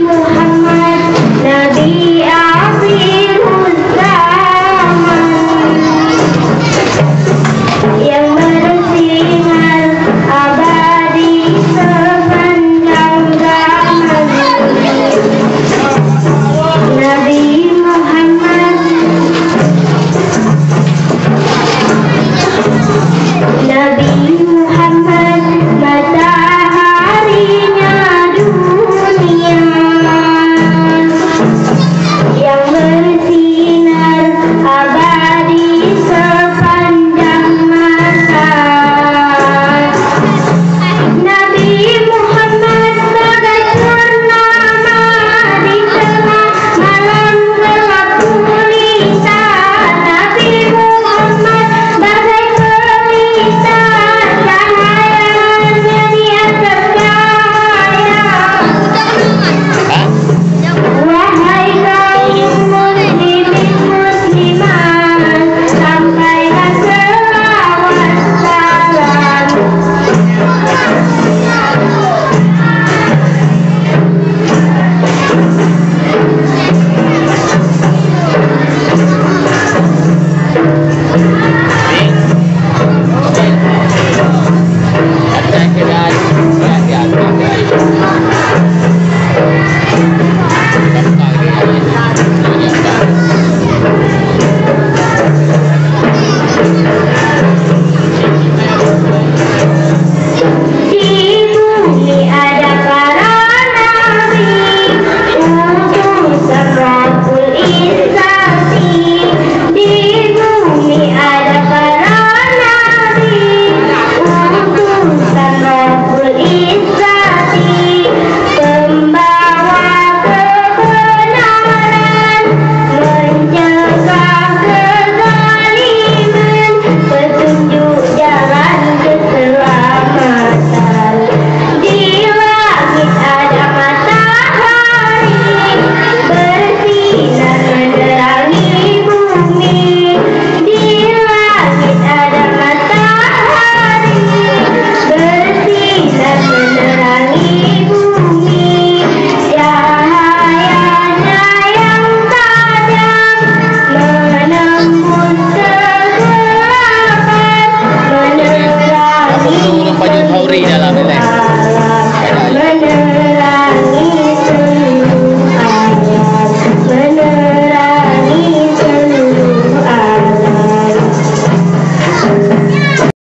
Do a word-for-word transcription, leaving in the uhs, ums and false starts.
Muhammad, Nabi akhirul zaman, yang bersinar abadi sepanjang zaman. Nabi Muhammad, Nabi Muhammad, mataharinya dunia, yang bersinar abadi sepanjang masa. Nabi Muhammad bagai purnama di tengah malam gelap gulita. Nabi Muhammad bagai pelita, cahayanya di atas cahaya. Wahai kaum muslimin muslimat, sampaikan selawat salam.